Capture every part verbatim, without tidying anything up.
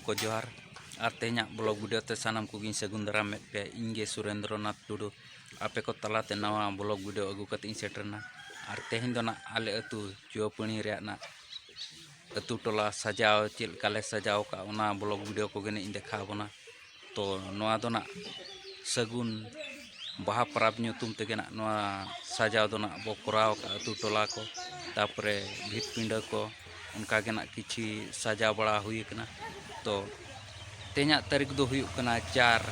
ᱠᱚ ᱡᱚᱦᱟᱨ᱾ ᱟᱨ ᱛᱮᱦᱮᱧᱟᱜ ᱵᱞᱚᱜ ᱵᱷᱤᱰᱤᱭᱳ ᱛᱮ ᱥᱟᱱᱟᱢ ᱠᱚᱜᱮᱧ ᱥᱟᱹᱜᱩᱱ ᱫᱟᱨᱟᱢᱮᱫ ᱯᱮᱭᱟ᱾ ᱤᱧ ᱜᱮ ᱥᱩᱨᱮᱱᱫᱨᱚᱱᱟᱛᱷ ᱴᱩᱰᱩ, ᱟᱯᱮ ᱠᱚ ᱛᱟᱞᱟᱛᱮ ᱱᱟᱣᱟ ᱵᱞᱚᱜ ᱵᱷᱤᱰᱤᱭᱳ ᱟᱹᱜᱩ ᱠᱟᱛᱮ ᱤᱧ ᱥᱮᱴᱮᱨᱱᱟ᱾ ᱟᱨ ᱛᱮᱦᱮᱧ ᱫᱚ ᱱᱟᱜ ᱟᱞᱮ ᱟᱹᱛᱩ ᱪᱩᱣᱟᱹᱯᱟᱹᱲᱤ ᱨᱮᱭᱟᱜ ᱱᱟᱜ ᱟᱹᱛᱩ ᱴᱚᱞᱟ ᱥᱟᱡᱟᱣ, ᱪᱮᱫ ᱞᱮᱠᱟᱞᱮ ᱥᱟᱡᱟᱣ ᱠᱟᱜᱼᱟ, ᱚᱱᱟ ᱵᱞᱚᱜ ᱵᱷᱤᱰᱤᱭᱳ ᱠᱚᱜᱮ ᱱᱟᱜ ᱤᱧ ᱫᱮᱠᱷᱟᱣ ᱟᱵᱚᱱᱟ᱾ ᱛᱚ ᱱᱚᱣᱟ ᱫᱚ ᱱᱟᱜ ᱥᱟᱹᱜᱩᱱ ᱵᱟᱦᱟ ᱯᱚᱨᱚᱵᱽ ᱧᱩᱛᱩᱢ ᱛᱮᱜᱮ ᱱᱟᱜ ᱱᱚᱣᱟ ᱥᱟᱡᱟᱣ ᱫᱚ ᱱᱟᱜ ᱵᱚ ᱠᱚᱨᱟᱣ ᱠᱟᱜᱼᱟ᱾ ᱟᱹᱛᱩ ᱴᱚᱞᱟ ᱠᱚ, ᱛᱟᱯᱚᱨᱮ ᱵᱷᱤᱛ ᱯᱤᱸᱰᱟᱹ ᱠᱚ, ᱚᱱᱠᱟ ᱜᱮ ᱱᱟᱜ ᱠᱤᱪᱷᱤ ᱥᱟᱡᱟᱣ ᱵᱟᱲᱟ ᱦᱩᱭ ᱟᱠᱟᱱᱟ᱾ ᱛᱚ ᱛᱮᱦᱮᱧᱟᱜ ᱛᱟᱹᱨᱤᱠᱷ ᱫᱚ ᱦᱩᱭᱩᱜ ᱠᱟᱱᱟ ᱪᱟᱨ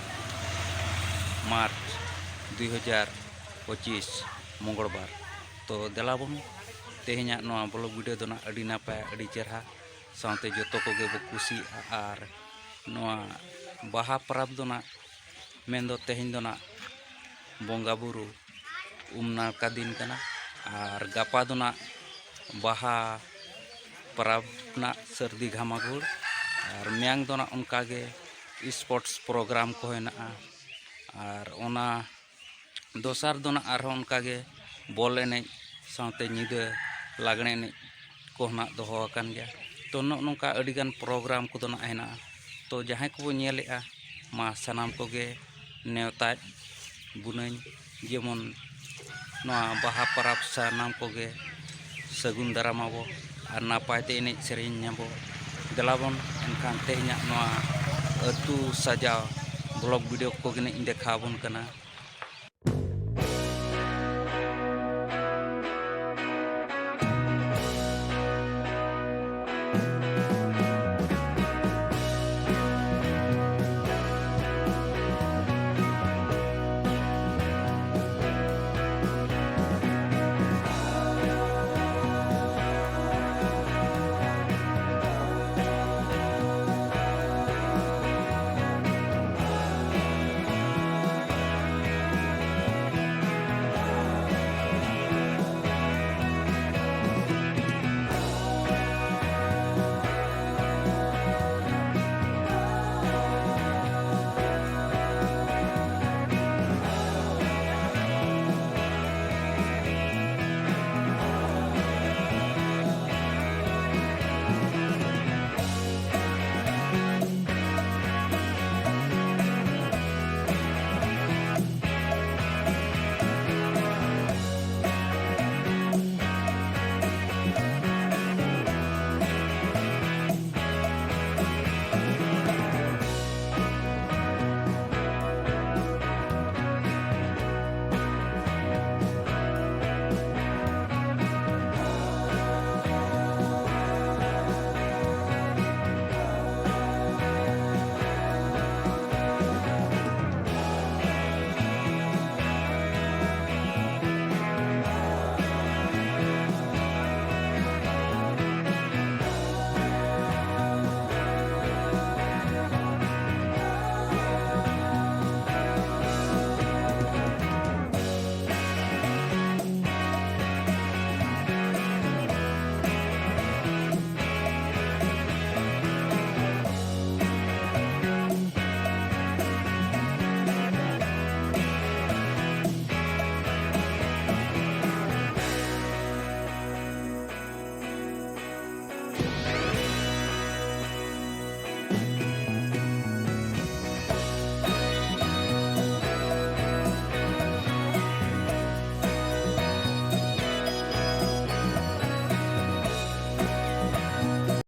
ᱢᱟᱨᱪ ᱫᱩᱭ ᱦᱟᱡᱟᱨ ᱯᱚᱸᱪᱤᱥ, ᱢᱚᱝᱜᱚᱞ ᱵᱟᱨ᱾ ᱛᱚ ᱫᱮᱞᱟ ᱵᱚᱱ ᱛᱮᱦᱮᱧᱟᱜ ᱱᱚᱣᱟ ᱵᱞᱚᱜ ᱵᱷᱤᱰᱤᱭᱳ ᱫᱚ ᱱᱟᱜ ᱟᱹᱰᱤ ᱱᱟᱯᱟᱭ, ᱟᱹᱰᱤ ᱪᱮᱨᱦᱟ, ᱥᱟᱶᱛᱮ ᱡᱚᱛᱚ ᱠᱚᱜᱮ ᱵᱚ ᱠᱩᱥᱤᱭᱟᱜᱼᱟ᱾ ᱟᱨ ᱱᱚᱣᱟ ᱵᱟᱦᱟ ᱯᱚᱨᱚᱵᱽ ᱫᱚ ᱱᱟᱜ ᱢᱮᱱᱫᱚ ᱛᱮᱦᱮᱧ ᱫᱚ ᱱᱟᱜ ᱵᱚᱸᱜᱟ ᱵᱩᱨᱩ ᱩᱢ ᱱᱟᱲᱠᱟ ᱫᱤᱱ ᱠᱟᱱᱟ᱾ ᱟᱨ ᱜᱟᱯᱟ ᱫᱚ ᱱᱟᱜ ᱵᱟᱦᱟ ᱯᱚᱨᱚᱵᱽ ᱨᱮᱱᱟᱜ ᱥᱟᱹᱨᱫᱤ ᱜᱷᱟᱢᱟᱜᱷᱩᱲ᱾ ᱟᱨ ᱢᱮᱭᱟᱝ ᱫᱚ ᱱᱟᱜ ᱚᱱᱠᱟᱜᱮ ᱥᱯᱳᱨᱴᱥ ᱯᱨᱳᱜᱨᱟᱢ ᱠᱚ ᱦᱮᱱᱟᱜᱼᱟ᱾ ᱟᱨ ᱚᱱᱟ ᱫᱚᱥᱟᱨ ᱫᱚ ᱱᱟᱜ ᱟᱨᱦᱚᱸ ᱚᱱᱠᱟᱜᱮ ᱵᱚᱞ ᱮᱱᱮᱡ ᱥᱟᱶᱛᱮ ᱧᱤᱫᱟᱹ ᱞᱟᱜᱽᱬᱮ ᱮᱱᱮᱡ ᱠᱚ ᱱᱟᱜ ᱫᱚᱦᱚ ᱟᱠᱟᱱ ᱜᱮᱭᱟ᱾ ᱛᱚ ᱱᱚᱜᱼᱚ ᱱᱚᱝᱠᱟ ᱟᱹᱰᱤᱜᱟᱱ ᱯᱨᱳᱜᱨᱟᱢ ᱠᱚᱫᱚ ᱱᱟᱜ ᱦᱮᱱᱟᱜᱼᱟ᱾ ᱛᱚ ᱡᱟᱦᱟᱸᱭ ᱠᱚᱵᱚ ᱧᱮᱞᱮᱜᱼᱟ, ᱢᱟ ᱥᱟᱱᱟᱢ ᱠᱚᱜᱮ ᱱᱮᱣᱛᱟᱭᱮᱫ ᱵᱚᱱᱟᱹᱧ, ᱡᱮᱢᱚᱱ ᱱᱚᱣᱟ ᱵᱟᱦᱟ ᱯᱚᱨᱚᱵᱽ ᱥᱟᱱᱟᱢ ᱠᱚᱜᱮ ᱥᱟᱹᱜᱩᱱ ᱫᱟᱨᱟᱢ ᱟᱵᱚ ᱟᱨ ᱱᱟᱯᱟᱭ ᱛᱮ ᱮᱱᱮᱡ ᱥᱮᱨᱮᱧ ᱟᱵᱚ᱾ ᱫᱮᱞᱟ ᱵᱚᱱ ᱮᱱᱠᱷᱟᱱ ᱛᱮᱦᱮᱧᱟᱜ ᱱᱚᱣᱟ ᱟᱹᱛᱩ ᱥᱟᱡᱟᱣ ᱵᱞᱚᱜ ᱵᱷᱤᱰᱤᱭᱳ ᱠᱚᱜᱮ ᱱᱟᱜ ᱤᱧ ᱫᱮᱠᱷᱟᱣ ᱟᱵᱚᱱ ᱠᱟᱱᱟ᱾